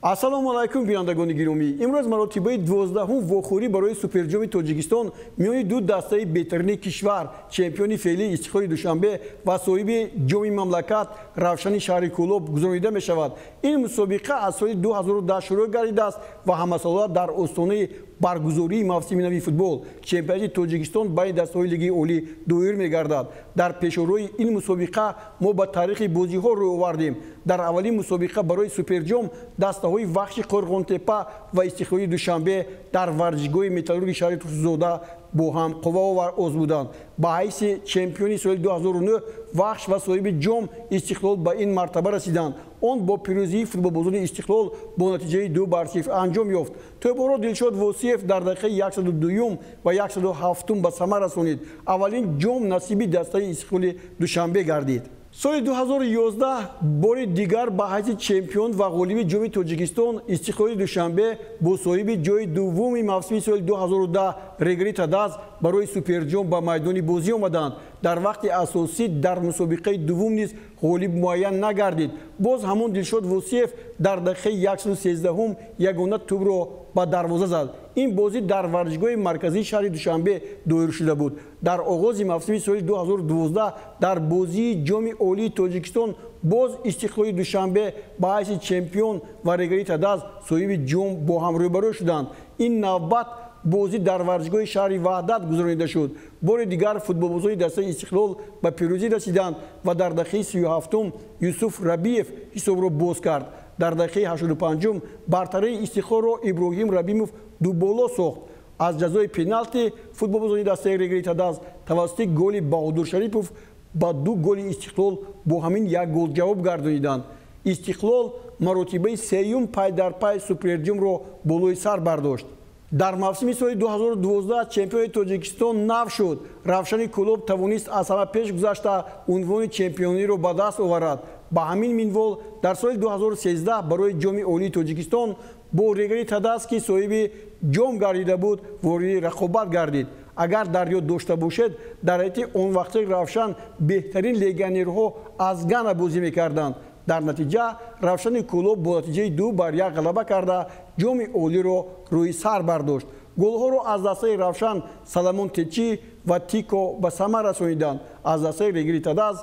Ассалому алайкум, бинандагони гиромӣ. Имрӯз маротибаи 12-ум вохӯрӣ барои Суперҷоми Тоҷикистон миёни ду дастаи беҳтарини кишвар, чемпиони феълии Истиқлоли Душанбе ва соҳиби ҷоми мамлакат Равшани шаҳри Кӯлоб гузаронида мешавад. Ин мусобиқа аз соли 2010 шурӯъ гардидааст ва ҳамасола дар остонаи баргузории мавсими нави футбол чемпионати Тоҷикистон байни дастаҳои Лигаи Олӣ доир мегардад. Дар пешорои ин мусобиқа мо ба таърихи бозиҳо рӯй овардем. Дар аввалин мусобиқа барои Суперҷом дастаҳои Вахши Қӯрғонтеппа ва Истиқлоли Душанбе дар варзишгоҳи Металлурги шаҳри Турсунзода бо ҳам қувва озмуданд. Ба ҳайси чемпиони соли 2009 Вахш ва соҳиби ҷом Истиқлол ба ин мартаба расиданд. Он бо пирӯзии футболбозони Истиқлол бо натиҷаи 2-0 анҷом ёфт. Тӯборо Дилшод Восиев дар дақиқаи 102 ва 107 ба самар расонид. Аввалин ҷом насиби дастаи Истиқлоли Душанбе гардид. Соли 2011 бори дигар ба ҳайси чемпион ва ғолиби ҷоми Тоҷикистон Истиқлоли Душанбе бо соҳиби ҷои дуввуми мавсими соли 2010 Регри Тадаз барои Суперҷом ба майдони бозӣ омаданд. Дар вақти асосӣ дар мусобиқаи дуввум низ ғолиб муайян нагардид. Боз ҳамон Дилшод Восиев дар дақиқаи 113 ягона тӯбро ба дарвоза зад. Ин бозӣ дар варзишгоҳи марказии шаҳри Душанбе доир шуда буд. Дар оғози мавсими соли 2012 дар бозии ҷоми Олии Тоҷикистон боз Истиқлоли Душанбе ба ҳайси чемпион ва Регри Тадаз соҳиби ҷом бо ҳам рӯбарӯ шуданд. Ин навбат бозӣ дар варзишгоҳи шаҳри Ваҳдат гузаронида шуд. Бори дигар футболбозони дастаи Истиқлол ба пирӯзӣ расиданд ва дар дақиқаи 37 Юсуф Рабиев ҳисобро боз кард. Дар дақиқаи 85 бартарии Истиқлолро Иброҳим Рабимов дуболо сохт. Аз ҷазои пеналти футболбозони дастаи Регри Тадаз тавассути голи Баҳодур Шарипов ба ду голи Истиқлол бо ҳамин як гол ҷавоб гардониданд. Истиқлол маротибаи сеюм пай дар пай Суперҷомро болои сар бардошт. Дар мавсими соли 2012 чемпиони Тоҷикистон нав шуд. Равшани Кӯлоб тавонист аз ҳама пеш гузашта унвони чемпиониро ба даст оварад. Ба ҳамин минвол дар соли 2013 барои ҷоми Олии Тоҷикистон бо Регри Тадаз, ки соҳиби ҷом гардида буд, вориди рақобат гардид. Агар дар ёд дошта бошед, дар ҳайати он вақтаи Равшан беҳтарин легионерҳо аз Гана бозӣ мекарданд. Дар натиҷа Равшани Кӯлоб бо натиҷаи 2-1 ғалаба карда ҷоми олиро рӯи сар бардошт. Голҳоро аз дастаи Равшан Саламон Течи ва Тико ба самар расониданд. Аз дастаи Регри Тадаз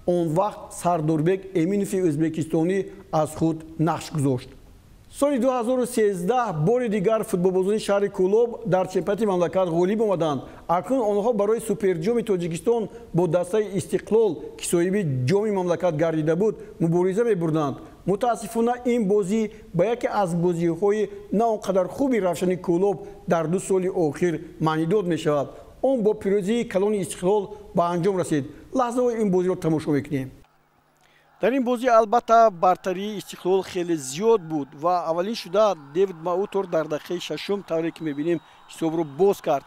он вақт Сардорбек Эминови ӯзбекистонӣ аз худ нақш гузошт. Соли 2013 бори дигар футболбозони шаҳри Кӯлоб дар чемпионати мамлакат ғолиб омаданд. Акнун онҳо барои Суперҷоми Тоҷикистон бо дастаи Истиқлол, ки соҳиби ҷоми мамлакат гардида буд, мубориза мебурданд. Мутаассифона ин бозӣ ба яке аз бозиҳои на он қадар хуби Равшани Кӯлоб дар ду соли охир маънидод мешавад. Он бо пирӯзии калони Истиқлол ба анҷом расид. Лаҳзаҳои ин бозиро тамошо мекунем. Дар ин бозӣ албатта бартарии Истиқлол хеле зиёд буд ва аввалин шуда Дэвид Маутор дар дақиқаи шашум, тавре ки мебинем, ҳисобро боз кард.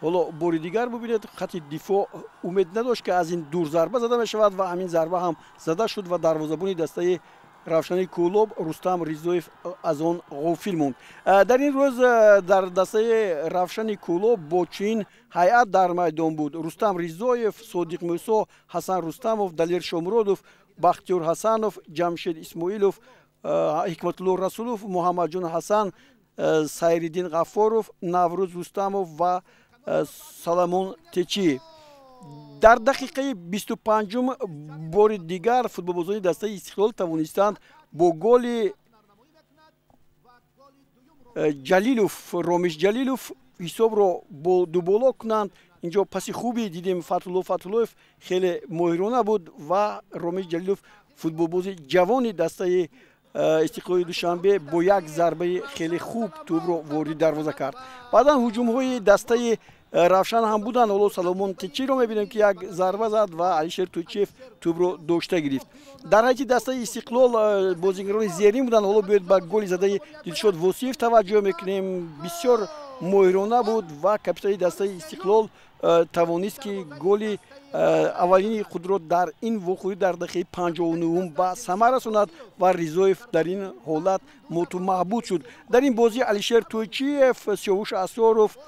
Ҳоло бори дигар бубинед, хати дифоъ умед надошт, ки аз ин дур зарба зада мешавад ва ҳамин зарба ҳам зада шуд ва дарвозабони дастаи Равшани Кӯлоб Рустам Ризоев аз он ғофил монд. Дар ин рӯз дар дастаи Равшани Кӯлоб бо чунин ҳайат дар майдон буд: Рустам Ризоев, Содиқ Мӯсо, Ҳасан Рустамов, Далер Шомуродов, Бахтиёр Ҳасанов, Ҷамшед Исмоилов, Ҳикматулло Расулов, Муҳаммадҷон Ҳасан, Сайриддин Ғаффоров, Наврӯз Рустамов ва Саламон Течи. Дар дақиқаи 25-ум бори дигар футболбозони дастаи Истиқлол тавонистанд бо голи Ҷалилов, Ромиш Ҷалилов, ҳисобро бо дуболо кунанд. Инҷо паси хубе дидем, Фатулло Фатуллоев хеле моҳирона буд ва Ромиш Ҷалилов, футболбози ҷавони дастаи Истиқлоли Душанбе, бо як зарбаи хеле хуб тӯбро вориди дарвоза кард. Баъдан ҳуҷумҳои дастаи Равшан ҳам буданд. Ҳоло Саломон Течиро мебинем, ки як зарба зад ва Алишер Тӯйчиев тӯбро дошта гирифт. Дар ҳайати дастаи Истиқлол бозигарони зерин буданд. Ҳоло биёед ба голи задаи Дилшод Восиев таваҷҷӯҳ мекунем. Бисёр моҳирона буд ва капитани дастаи Истиқлол тавонист, ки голи аввалини худро дар ин вохӯрӣ дар дақиқаи 59-ум ба самар расонад ва Ризоев дар ин ҳолат моту маҳбуд шуд. Дар ин бозӣ Алишер Тӯйчиев, Сиёвуш Асёров,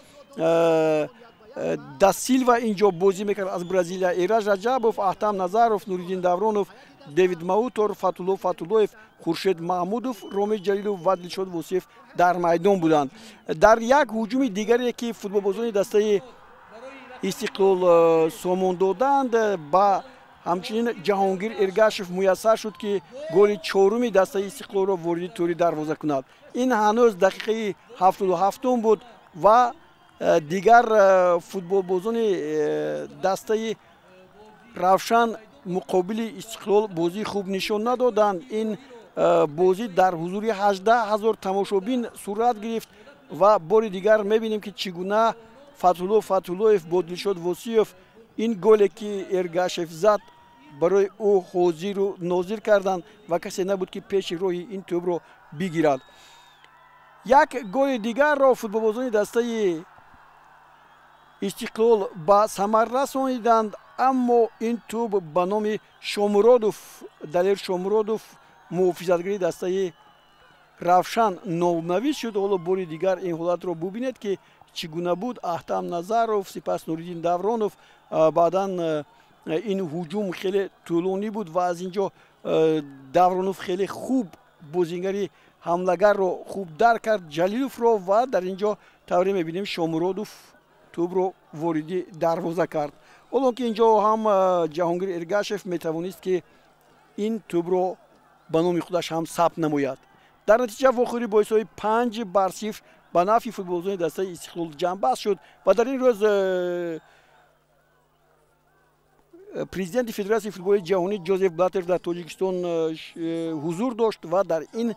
Да Силва инҷо бозӣ мекард аз Бразилия, Эраҷ Раҷабов, Аҳтам Назаров, Нуриддин Давронов, Дэвид Маутор, Фатулло Фатуллоев, Хуршед Маҳмудов, Ромид Ҷалилов ва Дилшод Восиев дар майдон буданд. Дар як ҳуҷуми дигаре, ки футболбозони дастаи Истиқлол сомон доданд, ба ҳамчунин Ҷаҳонгир Эргашев муяссар шуд, ки голи чоруми дастаи Истиқлолро вориди тӯри дарвоза кунад. Ин ҳанӯз дақиқаи 77 буд ва дигар футболбозони дастаи Равшан муқобили Истиқлол бозии хуб нишон надоданд. Ин бозӣ дар ҳузури 18 ҳазор тамошобин сурат гирифт ва бори дигар мебинем, ки чӣ гуна Фатулло Фатуллоев бо Дилшод Восиев ин голе, ки Эргашев зад, барои ӯ ҳозиру нозир карданд ва касе набуд, ки пеши роҳи ин тӯбро бигирад. Як голи дигарро футболбозони дастаи Истиқлол ба самар расониданд, аммо ин тӯб ба номи Шомуродов, Далер Шомуродов, муҳофизатгари дастаи Равшан номнавис шуд. Ҳоло бори дигар ин ҳолатро бубинед, ки чӣ гуна буд. Аҳтам Назаров, сипас Нуриддин Давронов, баъдан ин ҳуҷум хеле тӯлонӣ буд ва аз ин ҷо Давронов хеле хуб бозингари ҳамлагарро хуб дарк кард, Ҷалиловро, ва дар ин ҷо тавре мебинем, Шомуродов тӯбро вориди дарвоза кард. Ҳолон ки ин ҷо ҳам Ҷаҳонгир Эргашев метавонист, ки ин тӯбро ба номи худаш ҳам сабт намояд. Дар натиҷа вохӯрӣ бо ҳисоби 5-0 ба нафъи футболбозони дастаи Истиқлол ҷамъбаст шуд ва дар ин рӯз президенти Федератсияи футболи ҷаҳонӣ Ҷозеф Блатер дар Тоҷикистон ҳузур дошт ва дар ин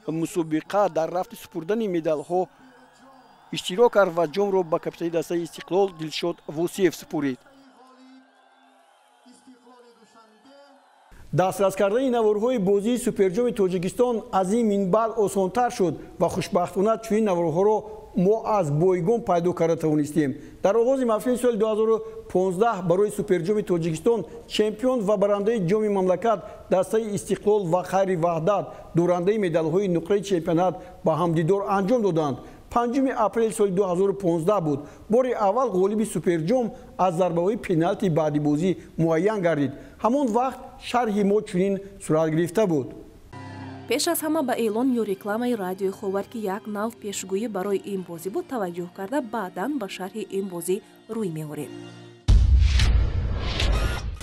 мусобиқа дар рафти супурдани медалҳо иштирок кард ва ҷомро ба капитани дастаи Истиқлол Дилшод Восиев супурид. Дастрас кардани наворҳои бозии Суперҷоми Тоҷикистон аз ин минбар осонтар шуд ва хушбахтона чунин наворҳоро мо аз бойгон пайдо карда тавонистем. Дар оғози мавсими соли 2015 барои Суперҷоми Тоҷикистон чемпион ва барандаи ҷоми мамлакат дастаи Истиқлол ва Хайри Ваҳдат, дорандаи медалҳои нуқраи чемпионат, ба ҳамдидор анҷом доданд. 5 апрели соли 2015 буд. Бори аввал ғолиби Суперҷом аз зарбаҳои пеналти баъди бозӣ муайян гардид. Ҳамон вақт шарҳи мо чунин сурат гирифта буд. Пеш аз ҳама ба эълон ё рекламаи радиои Ховар, ки як нав пешгӯӣ барои ин бозӣ буд, таваҷҷӯҳ карда, баъдан ба шарҳи ин бозӣ рӯй меорем.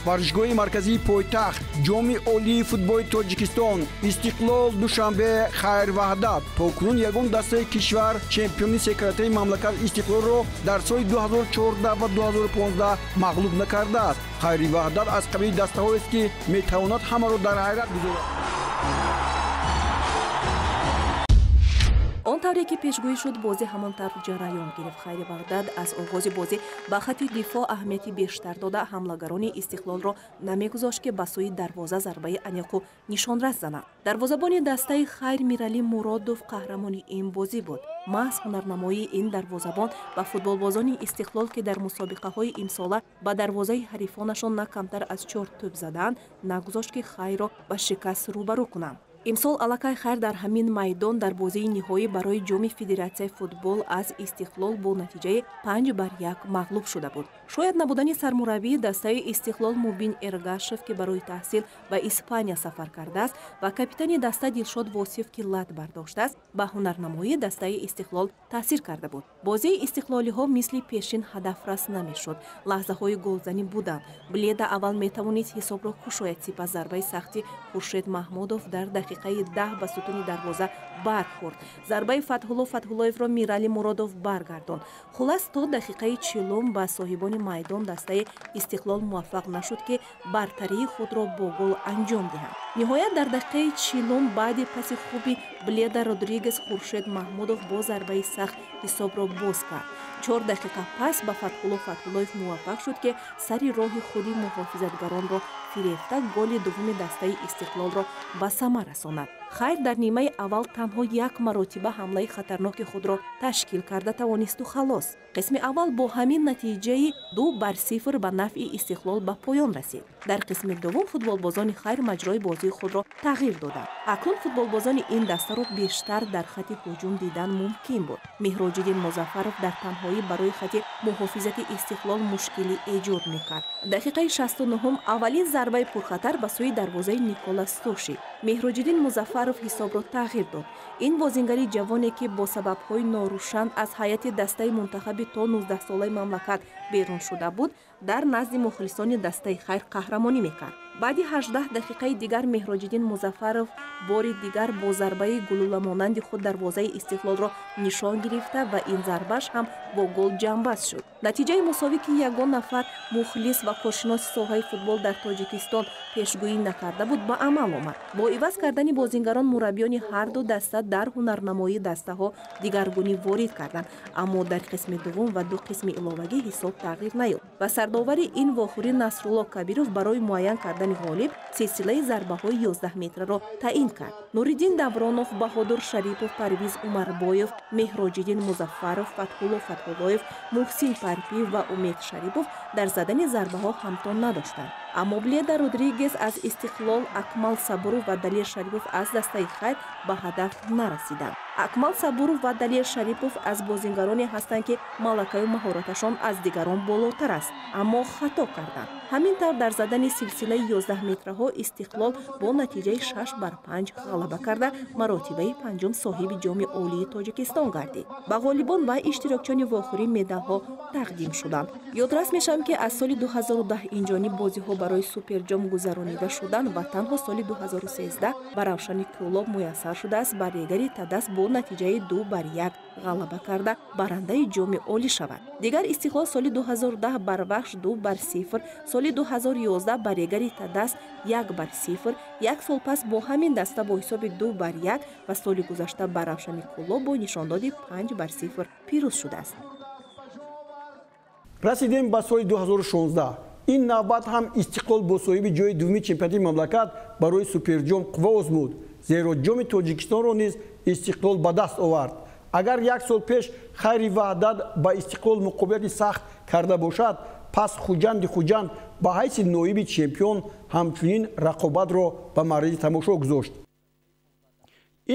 Варзишгоҳи марказии пойтахт, ҷоми олии футболи Тоҷикистон, Истиқлол Душанбе, Хайр Ваҳдат. То кунун ягон дастаи кишвар чемпиони секретари мамлакат Истиқлолро дар соли 2014 ва 2015 мағлуб накардааст. Хайри Ваҳдат аз қабили дастаҳоест, ки метавонад ҳамаро дар ҳайрат гузорад. Он тавре ки пешгӯӣ шуд, бозӣ ҳамон тавр ҷараён гирифт. Хайри Ваҳдат аз оғози бозӣ ба хати дифоъ аҳамияти бештар дода, ҳамлагарони Истиқлолро намегузошт, ки ба сӯи дарвоза зарбаи аниқу нишонрас зананд. Дарвозабони дастаи Хайр Миралӣ Муродов қаҳрамони ин бозӣ буд. Маҳз ҳунарнамоии ин дарвозабон ба футболбозони Истиқлол, ки дар мусобиқаҳои имсола ба дарвозаи ҳарифонашон на камтар аз 4 тӯб задаанд, нагузошт, ки Хайрро ба шикаст рӯбарӯ кунанд. Имсол аллакай Хайр дар ҳамин майдон дар бозии ниҳоӣ барои ҷоми Федератсияи футбол аз Истиқлол бо натиҷаи 5-1 мағлуб шуда буд. Шояд набудани сармураббии дастаи Истиқлол Мубин Эргашев, ки барои таҳсил ба Испания сафар кардааст, ва капитани даста Дилшод Восиев, ки лат бардоштааст, ба ҳунарнамоии дастаи Истиқлол таъсир карда буд. Бозии истиқлолиҳо мисли пешин ҳадафрас намешуд. Лаҳзаҳои голзанӣ буданд. Бледа аввал метавонист ҳисобро кушояд, сипас зарбаи сахти Хуршед Маҳмудов дар дақиқаи 10 ба сутуни дарвоза бархӯрд. Зарбаи Фатҳулло Фатҳуллоевро Миралӣ Муродов баргардонд. Хулас, то дақиқаи 40 ба соҳибони майдон дастаи Истиқлол муваффақ нашуд, ки бартарии худро бо гол анҷом диҳанд. Ниҳоят дар дақиқаи 40 баъди паси хуби Бледа Родригес Хуршед Маҳмудов бо зарбаи сахт ҳисобро боз кард. 4 дақиқа пас ба Фатҳулло Фатҳуллоев муваффақ шуд, ки сари роҳи худи муҳофизатгаронро фирефта голи дуввуми дастаи Истиқлолро ба самар расонад. Хайр дар нимаи аввал танҳо як маротиба ҳамлаи хатарноки худро ташкил карда тавонисту халос. Қисми аввал бо ҳамин натиҷаи 2-0 ба нафъи Истиқлол ба поён расид. Дар қисми дуввум футболбозони Хайр маҷрои бозии худро тағйир доданд. Акнун футболбозони ин дастаро бештар дар хати ҳуҷум дидан мумкин буд. Меҳроҷиддин Музаффаров дар танҳоӣ барои хати муҳофизати Истиқлол мушкилӣ эҷод мекард. Дақиқаи 69-ум аввалин зарбаи пурхатар ба сӯи дарвозаи Никола Стоши. Меҳроҷиддин Музаффаров ҳисобро тағйир дод. Ин бозингари ҷавоне, ки бо сабабҳои норӯшан аз ҳайати дастаи мунтахаби то 19-солаи мамлакат берун шуда буд, дар назди мухлисони дастаи Хайр қаҳрамонӣ мекард. Баъди 18 дақиқаи дигар Меҳроҷиддин Музаффаров бори дигар бо зарбаи гулӯламонанди худ дарвозаи Истиқлолро нишон гирифта ва ин зарбаш ҳам бо гол ҷамъбаст шуд. Натиҷаи мусовӣ, ки ягон нафар мухлис ва коршиноси соҳаи футбол дар Тоҷикистон пешгӯӣ накарда буд, ба амал омад. Бо иваз кардани бозингарон мураббиёни ҳар ду даста дар ҳунарнамоии дастаҳо дигаргунӣ ворид карданд, аммо дар қисми дуввум ва ду қисми иловагӣ ҳисоб тағйир наёфт ва сардовари ин вохӯрӣ Насрулло Кабиров барои муайян кардани ғолиб силсилаи зарбаҳои 11 метраро таъин кард. Нуриддин Давронов, Баҳодур Шарипов, Парвиз Умарбоев, Меҳроҷиддин Музаффаров, Фатҳулло Фатҳуллоев, Муҳсин Парпиев ва Умед Шарипов дар задани зарбаҳо ҳамто надоштанд. Аммо Бледа Родригес аз Истиқлол, Акмал Сабуров ва Далер Шарипов аз дастаи Хайр ба ҳадаф нарасиданд. Акмал Сабуров ва Далер Шарипов аз бозингароне ҳастанд, ки малакаю маҳораташон аз дигарон болотар аст, аммо хато карданд. Ҳамин тавр дар задани силсилаи 11 метраҳо Истиқлол бо натиҷаи 6-5 ғалаба карда маротибаи панҷум соҳиби ҷоми олии Тоҷикистон гардид. Ба ғолибон ва иштирокчиёни вохӯрӣ медалҳо тақдим шуданд. Ёдрас мешавам, ки аз соли 2010 инҷониб бозиҳо барои суперҷом гузаронида шуданд ва танҳо соли 2013 ба Равшани Кӯлоб муяссар шудааст ба Регари Тадас бо натиҷаи 2-1 ғалаба карда барандаи ҷоми олӣ шавад. Дигар Истиқлол соли 2010 бар Вахш 2-0, соли 2011 ба Регари Тадас 1-0, як сол пас бо ҳамин даста бо ҳисоби 2-1 ва соли гузашта ба Равшани Кӯлоб бо нишондоди 5-0 пирӯз шудааст. Расидем ба соли 2016. Ин навбат ҳам Истиқлол бо соҳиби ҷои дуввуми чемпионати мамлакат барои суперҷом қувва озмуд, зеро ҷоми Тоҷикистонро низ Истиқлол ба даст овард. Агар як сол пеш Хайри Ваҳдат ба Истиқлол муқобилати сахт карда бошад, пас Хуҷанди Хуҷанд ба ҳайси ноиби чемпион ҳамчунин рақобатро ба мавриди тамошо гузошт.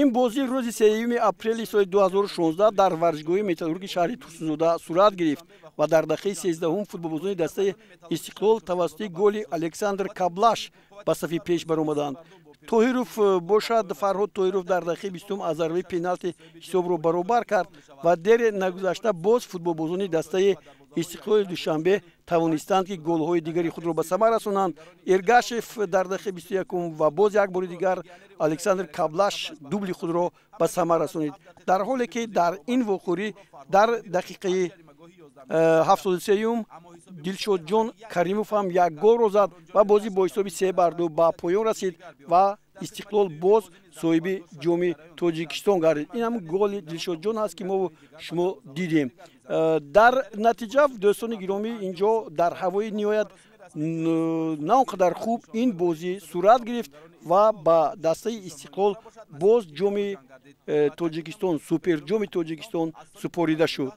Ин бозӣ рӯзи 3 апрели соли 2016 дар варзишгоҳи Металлурги шаҳри Турсунзода сурат гирифт ва дар дақиқаи 13-ум футболбозони дастаи Истиқлол тавассути голи Александр Каблаш ба сафи пеш баромаданд. Тоҳиров бошад, Фарҳод Тоҳиров дар дақиқаи 20-ум аз зарбаи пеналти ҳисобро баробар кард ва дер нагузашта боз футболбозони дастаи Истиқлоли Душанбе тавонистанд, ки голҳои дигари худро ба самар расонанд. Эргашев дар дақиқаи 21-ум ва боз як бори дигар Александр Каблаш дубли худро ба самар расонид. Дар ҳоле ки дар ин вохӯрӣ дар дақиқаи 73-ум Дилшодҷон Каримов ҳам як голро зад ва бозӣ бо ҳисоби 3-2 ба поён расид ва Истиқлол боз соҳиби ҷоми Тоҷикистон гардид. Ин ҳам голи Дилшодҷон аст, ки мо шумо дидем. Дар натиҷа, дӯстони гиромӣ, инҷо дар ҳавои ниҳоят на он қадар хуб ин бозӣ сурат гирифт ва ба дастаи Истиқлол боз ҷоми Тоҷикистон, суперҷоми Тоҷикистон супорида шуд.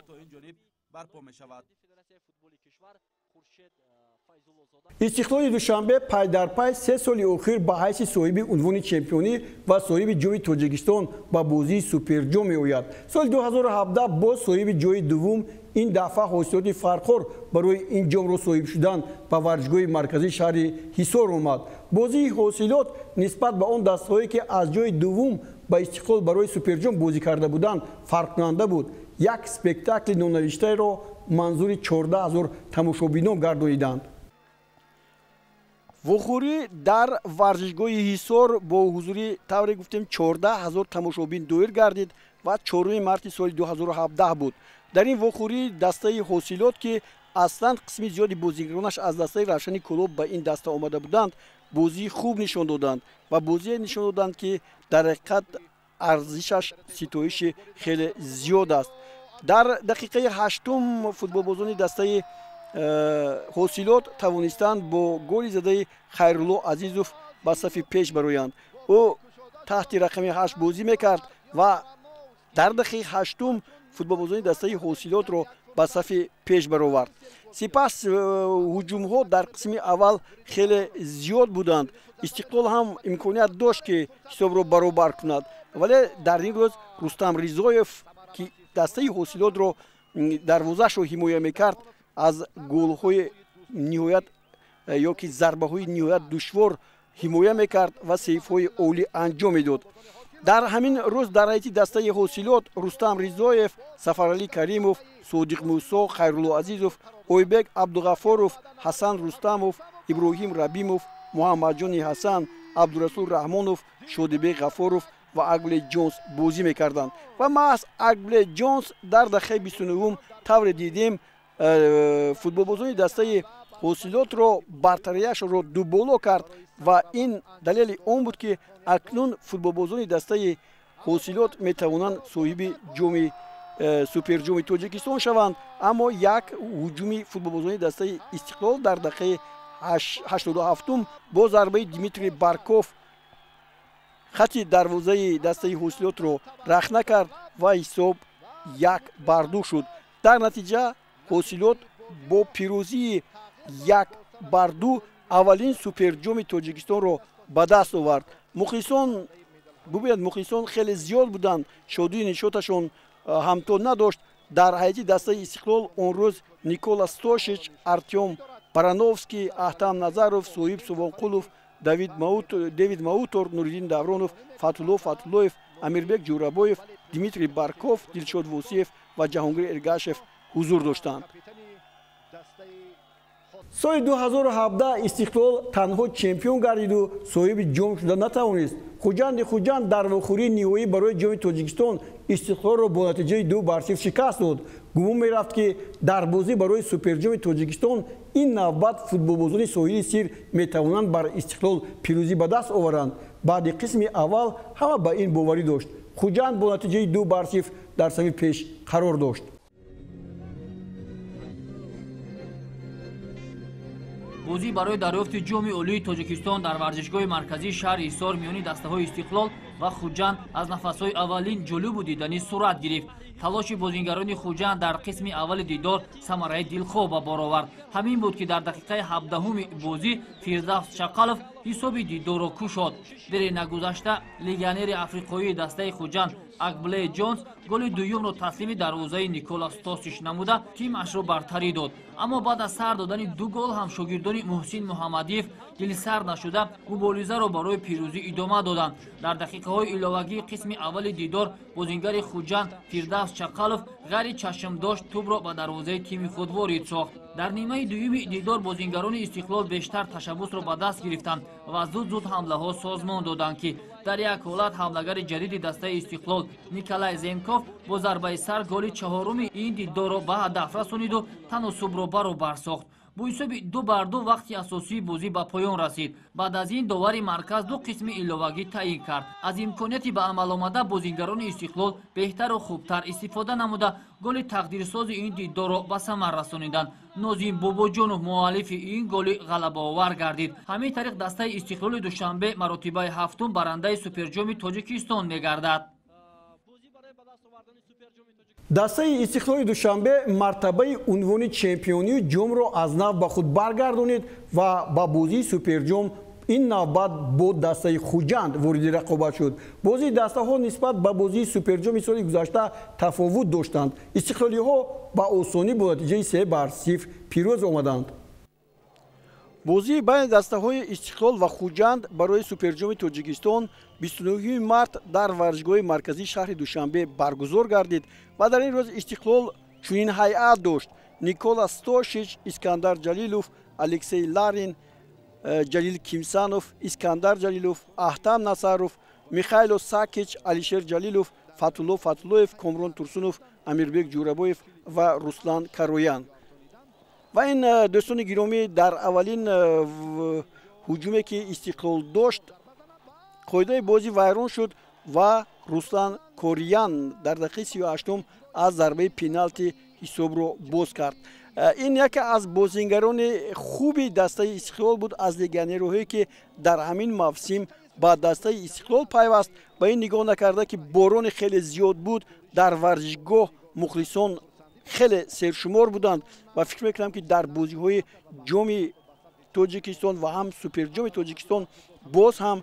Истиқлоли Душанбе пай дар пай 3 соли охир ба ҳайси соҳиби унвони чемпионӣ ва соҳиби ҷоми Тоҷикистон ба бозии суперҷом меояд. Соли 2017 боз соҳиби ҷои дуввум, ин дафъа ҳосилоти Фархор барои ин ҷомро соҳиб шудан ба варзишгоҳи марказии шаҳри Ҳисор омад. Бозии ҳосилот нисбат ба он дастаҳое, ки аз ҷои дуввум ба Истиқлол барои суперҷом бозӣ карда буданд, фарқкунанда буд. Як спектакли нонавиштаеро манзури 14 000 тамошобинон гардониданд. Вохӯрӣ дар варзишгоҳи Ҳисор бо ҳузури, тавре гуфтем, 14 000 тамошобин доир гардид ва 4 марти соли 2017 буд. Дар ин вохӯрӣ дастаи ҳосилот, ки аслан қисми зиёди бозигаронаш аз дастаи Равшани Кӯлоб ба ин даста омада буданд, бозии хуб нишон доданд ва бозие нишон доданд, ки дар ҳақиқат арзишаш ситоиши хеле зиёд аст. Дар дақиқаи 8-ум футболбозони дастаи ҳосилот тавонистанд бо голи задаи Хайрулло Азизов ба сафи пеш бароянд. Ӯ таҳти рақами 8 бозӣ мекард ва дар дақиқаи ҳаштум футболбозони дастаи Ҳосилотро ба сафи пеш баровард. Сипас ҳуҷумҳо дар қисми аввал хеле зиёд буданд. Истиқлол ҳам имконият дошт, ки ҳисобро баробар кунад, вале дар ин рӯз Рустам Ризоев, ки дастаи Ҳосилотро дарвозаашро ҳимоя мекард, аз голҳои ниҳоят ё ки зарбаҳои ниҳоят душвор ҳимоя мекард ва сейфҳои олӣ анҷом медод. Дар ҳамин рӯз дар ҳайати дастаи Ҳосилот Рустам Ризоев, Сафаралӣ Каримов, Содиқ Мусо, Хайрулло Азизов, Ойбек Абдуғафоров, Ҳасан Рустамов, Иброҳим Рабимов, Муҳаммадҷони Ҳасан, Абдурасул Раҳмонов, Шодибек Ғафоров ва Агбле Ҷонс бозӣ мекарданд. Ва маҳз Агбле Ҷонс дар дақиқаи 29-ум, тавре дидем, футболбозони дастаи Ҳосилотро бартарияшро дуболо кард ва ин далели он буд, ки акнун футболбозони дастаи Ҳосилот метавонанд соҳиби ҷоми суперҷоми Тоҷикистон шаванд. Аммо як ҳуҷуми футболбозони дастаи Истиқлол дар дақиқаи 87-ум бо зарбаи Дмитрий Барков хати дарвозаи дастаи Ҳосилотро рахна кард ва ҳисоб 1-2 шуд. Дар натиҷа Ҳосилот бо пирӯзии 1-2 аввалин суперҷоми Тоҷикистонро ба даст овард. Мухлисон, бубинед, мухлисон хеле зиёд буданд, шодии нишоташон ҳамто надошт. Дар ҳайати дастаи Истиқлол он рӯз Никола Стошич, Артём Барановский, Аҳтам Назаров, Соҳиб Сувонқулов, Дэвид Маутор, Нуриддин Давронов, Фатулло Фатуллоев, Амирбек Ҷӯрабоев, Дмитрий Барков, Дилшод Восиев ва Ҷаҳонгир Эргашев ҳузур доштанд. Соли 2017 Истиқлол танҳо чемпион гардиду соҳиби ҷом шуда натавонист. Хуҷанди Хуҷанд дар вохӯрии ниҳоӣ барои ҷоми Тоҷикистон Истиқлолро бо натиҷаи 2-0 шикаст дод. Гумон мерафт, ки дар бозӣ барои суперҷоми Тоҷикистон ин навбат футболбозони соҳили Сир метавонанд бар Истиқлол пирӯзӣ ба даст оваранд. Баъди қисми аввал ҳама ба ин боварӣ дошт. Хуҷанд бо натиҷаи 2-0 дар сафи пеш қарор дошт. Бозӣ барои дарёфти ҷоми олии Тоҷикистон дар варзишгоҳи марказии шаҳри Ҳисор миёни дастаҳои Истиқлол ва Хуҷанд аз нафасҳои аввалин ҷолибу диданӣ сурат гирифт. Талоши бозингарони Хуҷанд дар қисми аввали дидор самараи дилхоҳ ба бор овард. Ҳамин буд, ки дар дақиқаи 17-уми бозӣ Фирдавс Чақалов ҳисоби дидорро кушод. Дере нагузашта легионери африқоии дастаи Хуҷанд Агбле Ҷонс голи дуюмро таслими дарвозаи Никола Стосиш намуда тимашро бартарӣ дод. Аммо баъд аз сар додани ду гол ҳам шогирдони Муҳсин Муҳаммадиев дилсард нашуда муборизаро барои пирӯзӣ идома доданд. Дар дақиқаҳои иловагии қисми аввали дидор бозингари Хуҷанд Фирдавс Чақалов ғайри чашмдошт тӯбро ба дарвозаи тими худ ворид сохт. Дар нимаи дуюми дидор бозингарони Истиқлол бештар ташаббусро ба даст гирифтанд ва зуд-зуд ҳамлаҳо созмон доданд, ки дар як ҳолат ҳамлагари ҷадиди дастаи Истиқлол Николай Зенков бо зарбаи сар голи чаҳоруми ин дидорро ба ҳадаф расониду таносубро баробар сохт. Бо ҳисоби 2-2 вақти асосии бозӣ ба поён расид. Баъд аз ин довари марказ ду қисми иловагӣ таъин кард. Аз имконияти ба амал омада бозингарони Истиқлол беҳтару хубтар истифода намуда голи тақдирсози ин дидорро ба самар расониданд. Нозим Бобоҷонов муаллифи ин голи ғалабаовар гардид. Ҳамин тариқ дастаи Истиқлоли Душанбе маротибаи ҳафтум барандаи суперҷоми Тоҷикистон мегардад. Дастаи Истиқлоли Душанбе мартабаи унвони чемпионии ҷомро аз нав ба худ баргардонид ва ба бозии суперҷом ин навбат бо дастаи Хуҷанд вориди рақобат шуд. Бозии дастаҳо нисбат ба бозии суперҷоми соли гузашта тафовут доштанд. Истиқлолиҳо ба осонӣ бо натиҷаи 3-0 пирӯз омаданд. Бозии байни дастаҳои Истиқлол ва Хуҷанд барои суперҷоми Тоҷикистон 29 март дар варзишгоҳи марказии шаҳри Душанбе баргузор гардид ва дар ин рӯз Истиқлол чунин ҳайат дошт: Никола Стошич, Искандар Ҷалилов, Алексей Ларин, Ҷалил Кимсанов, Искандар Ҷалилов, Аҳтам Насаров, Михайло Сакич, Алишер Ҷалилов, Фатулло Фатуллоев, Комрон Турсунов, Амирбек Ҷӯрабоев ва Руслан Кароян. Ва ин, дӯстони гиромӣ, дар аввалин ҳуҷуме ки Истиқлол дошт, қоидаи бозӣ вайрон шуд ва Руслан Кориян дар дақиқаи 38-ум аз зарбаи пеналти ҳисобро боз кард. Ин яке аз бозингарони хуби дастаи Истиқлол буд, аз легионерҳое ки дар ҳамин мавсим ба дастаи Истиқлол пайваст. Ба ин нигоҳ накарда ки борони хеле зиёд буд, дар варзишгоҳ мухлисон хеле сершумор буданд ва фикр мекунам ки дар бозиҳои ҷоми Тоҷикистон ва ҳам суперҷоми Тоҷикистон боз ҳам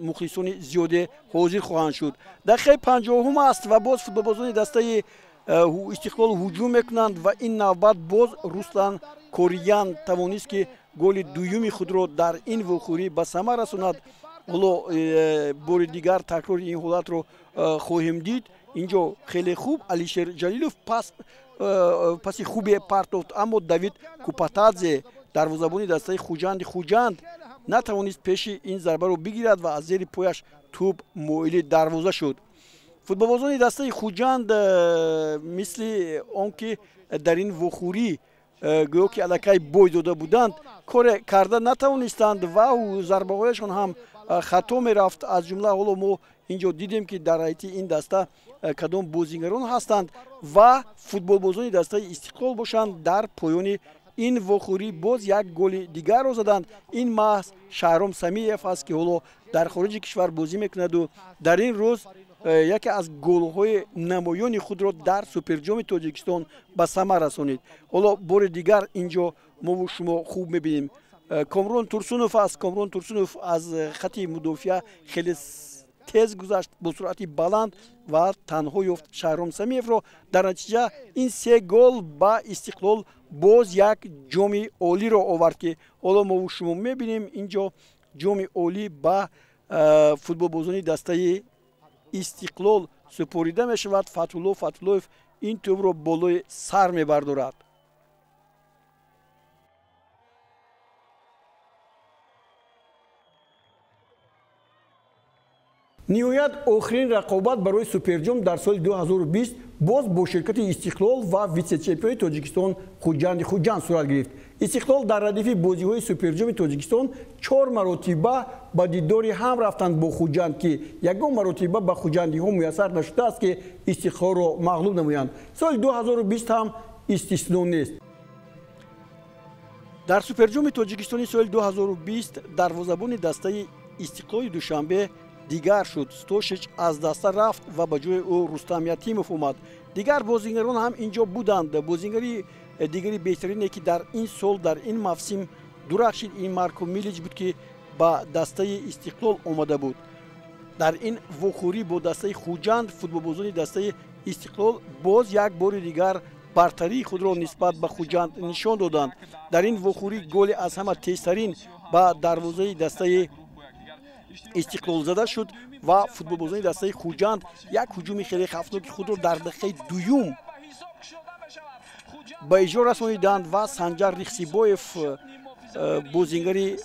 мухлисони зиёде ҳозир хоҳанд шуд. Дақиқаи 50 аст ва боз футболбозони дастаи Истиқлол ҳуҷум мекунанд ва ин навбат боз Руслан Кориян тавонист ки голи дуюми худро дар ин вохӯрӣ ба самар расонад. Ҳоло бори дигар такрори ин ҳолатро хоҳем дид. Инҷо хеле хуб Алишер Ҷалилов паси хубе партофт, аммо Давид Купатадзе, дарвозабони дастаи Хуҷанди Хуҷанд, натавонист пеши ин зарбаро бигирад ва аз зери пояш тӯб моили дарвоза шуд. Футболбозони дастаи Хуҷанд мисли он ки дар ин вохӯрӣ гӯё ки аллакай бой дода буданд, коре карда натавонистанд ва зарбаҳояшон ҳам хато мерафт. Аз ҷумла ҳоло мо инҷо дидем ки дар ҳайати ин даста кадом бозингарон ҳастанд ва футболбозони дастаи Истиқлол бошанд дар поёни ин вохӯрӣ боз як голи дигарро заданд. Ин маҳз Шаҳром Самиев аст ки ҳоло дар хориҷи кишвар бозӣ мекунаду дар ин рӯз яке аз голҳои намоёни худро дар суперҷоми Тоҷикистон ба самар расонид. Ҳоло бори дигар инҷо мову шумо хуб мебинем. Комрон Турсунов аст. Комрон Турсунов аз хати мудофиа хеле тез гузашт бо суръати баланд ва танҳо ёфт Шаҳром Самиевро. Дар натиҷа ин се гол ба Истиқлол боз як ҷоми олиро овард ки ҳоло мову шумо мебинем. Инҷо ҷоми олӣ ба футболбозони дастаи Истиқлол супорида мешавад. Фатҳулло Фатҳуллоев ин тӯбро болои сар мебардорад. Ниҳоят охирин рақобат барои суперҷом дар соли 2020 боз бо ширкати Истиқлол ва витсе-чемпиони Тоҷикистон Хуҷанди Хуҷанд сурат гирифт. Истиқлол дар радифи бозиҳои суперҷоми Тоҷикистон 4 маротиба ба дидори ҳам рафтанд бо Хуҷанд, ки ягон маротиба ба хуҷандиҳо муяссар нашудааст ки Истиқлолро мағлуб намоянд. Соли 2020 ҳам истисно нест. Дар суперҷоми Тоҷикистони соли 2020 дарвозабони дастаи Истиқлоли Душанбе дигар шуд. Стошич аз даста рафт ва ба ҷои ӯ Рустам Ятимов омад. Дигар бозингарон ҳам инҷо буданд. Бозингари дигари беҳтарине ки дар ин сол, дар ин мавсим дурахшид, ин Марко Милич буд ки ба дастаи Истиқлол омада буд. Дар ин вохӯрӣ бо дастаи Хуҷанд футболбозони дастаи Истиқлол боз як бори дигар бартарии худро нисбат ба Хуҷанд нишон доданд. Дар ин вохӯрӣ голи аз ҳама тезтарин ба дарвозаи дастаи Истиқлол зада шуд ва футболбозони дастаи Хуҷанд як ҳуҷуми хеле хавфноки худро дар дақиқаи дуюм ба иҷро расониданд ва Санҷар Рихсибоев, бозингари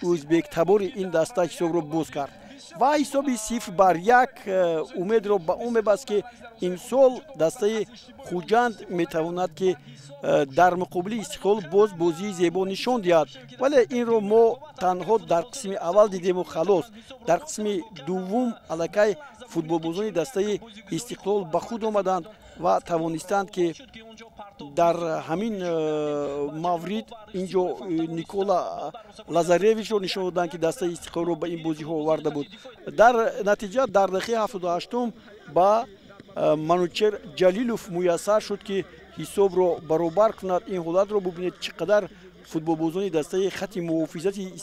ӯзбектабори ин даста, ҳисобро боз кард ва ҳисоби 0-1 умедро ба он мебаст ки имсол дастаи Хуҷанд метавонад ки дар муқобили Истиқлол боз бозии зебо нишон диҳад. Вале инро мо танҳо дар қисми аввал дидему халос. Дар қисми дуввум аллакай футболбозони дастаи Истиқлол ба худ омаданд ва тавонистанд ки дар ҳамин маврид инҷо Никола Лазаревичро нишон доданд ки дастаи Истиқлолро ба ин бозиҳо оварда буд. Дар натиҷа дар дақиқаи 78 ба Манучер Ҷалилов муяссар шуд ки ҳисобро баробар кунад. Ин ҳолатро бубинед, чӣ қадар футболбозони дастаи хати муҳофизати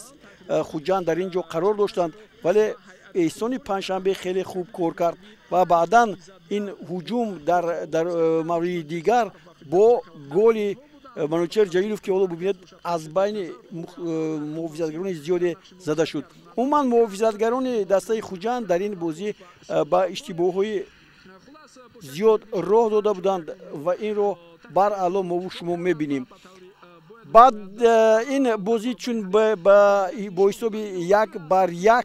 Хуҷанд дар ин ҷо қарор доштанд, вале Эҳсони Панҷшанбе хеле хуб кор кард ва баъдан ин ҳуҷум дар мавриди дигар бо голи Манучер Ҷалилов, ки ҳоло бубинед, аз байни муҳофизатгарони зиёде зада шуд. Умуман муҳофизатгарони дастаи Хуҷанд дар ин бозӣ ба иштибоҳҳои зиёд роҳ дода буданд ва инро баръало мову шумо мебинем. Баъд ин бозӣ чун бо ҳисоби 1-1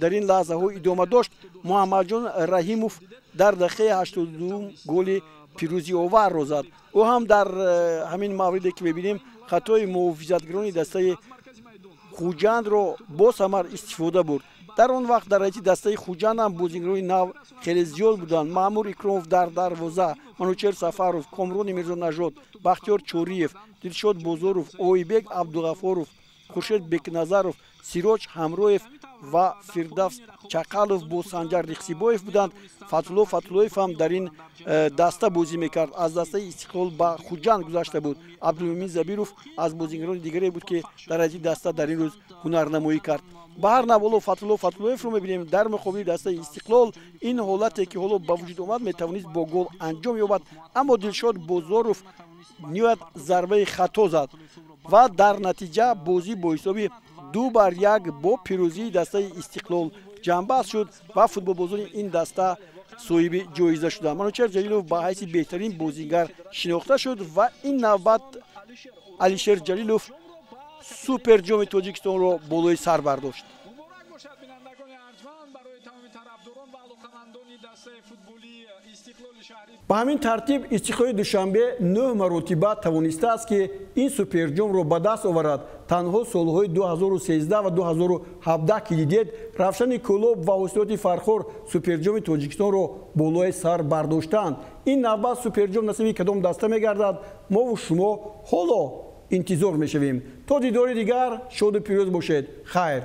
дар ин лаҳзаҳо идома дошт, Муҳаммадҷон Раҳимов дар дақиқаи 82 голи пирӯзиоварро зад. Ӯ ҳам дар ҳамин мавриде ки мебинем хатои муҳофизатгарони дастаи Хуҷандро бо самар истифода бурд. Дар он вақт дар ҳайати дастаи Хуҷанд ҳам бозингарони нав хеле зиёд буданд. Маъмур Икромов дар дарвоза, Манучер Сафаров, Комрони Мирзонажод, Бахтиёр Чориев, Дилшод Бозоров, Оибек Абдуғафоров, Хуршед Бекназаров, Сироҷ Ҳамроев ва Фирдавс Чақалов бо Санҷар Рихсибоев буданд. Фатҳулло Фатҳуллоев ҳам дар ин даста бозӣ мекард, аз дастаи Истиқлол ба Хуҷанд гузашта буд. Абдулмумин Забиров аз бозигарони дигаре буд, ки дар аз ин даста дар ин рӯз ҳунарнамоӣ кард. Ба ҳар нав, ҳоло Фатҳулло Фатҳуллоевро мебинем дар муқобили дастаи Истиқлол. Ин ҳолате, ки ҳоло ба вуҷуд омад, метавонист бо гол анҷом ёбад, аммо Дилшод Бозоров ниҳоят зарбаи хато зад ва дар натиҷа бозӣ бо ҳисоби 2-1 бо пирӯзии дастаи Истиқлол ҷамъбаст шуд ва футболбозони ин даста соҳиби ҷоиза шуданд. Манучер Ҷалилов ба ҳайси беҳтарин бозингар шинохта шуд ва ин навбат Алишер Ҷалилов Суперҷоми Тоҷикистонро болои сар бардошт. Муборак бошад, бинандагони арҷманд, барои тамоми тарафдорон ва алоқамандони дастаи футболии Истиқлоли шаҳри. Ба ҳамин тартиб Истиқлоли Душанбе нӯҳ маротиба тавонистааст, ки ин суперҷомро ба даст оварад. Танҳо солҳои 2013 ва 2017, ки дидед, Равшани Кӯлоб ва Ҳосилоти Фархор Суперҷоми Тоҷикистонро болои сар бардоштанд. Ин навбат суперҷом насиби кадом даста мегардад, мову шумо ҳоло интизор мешавем. То дидори дигар шоду пирӯз бошед. Хайр.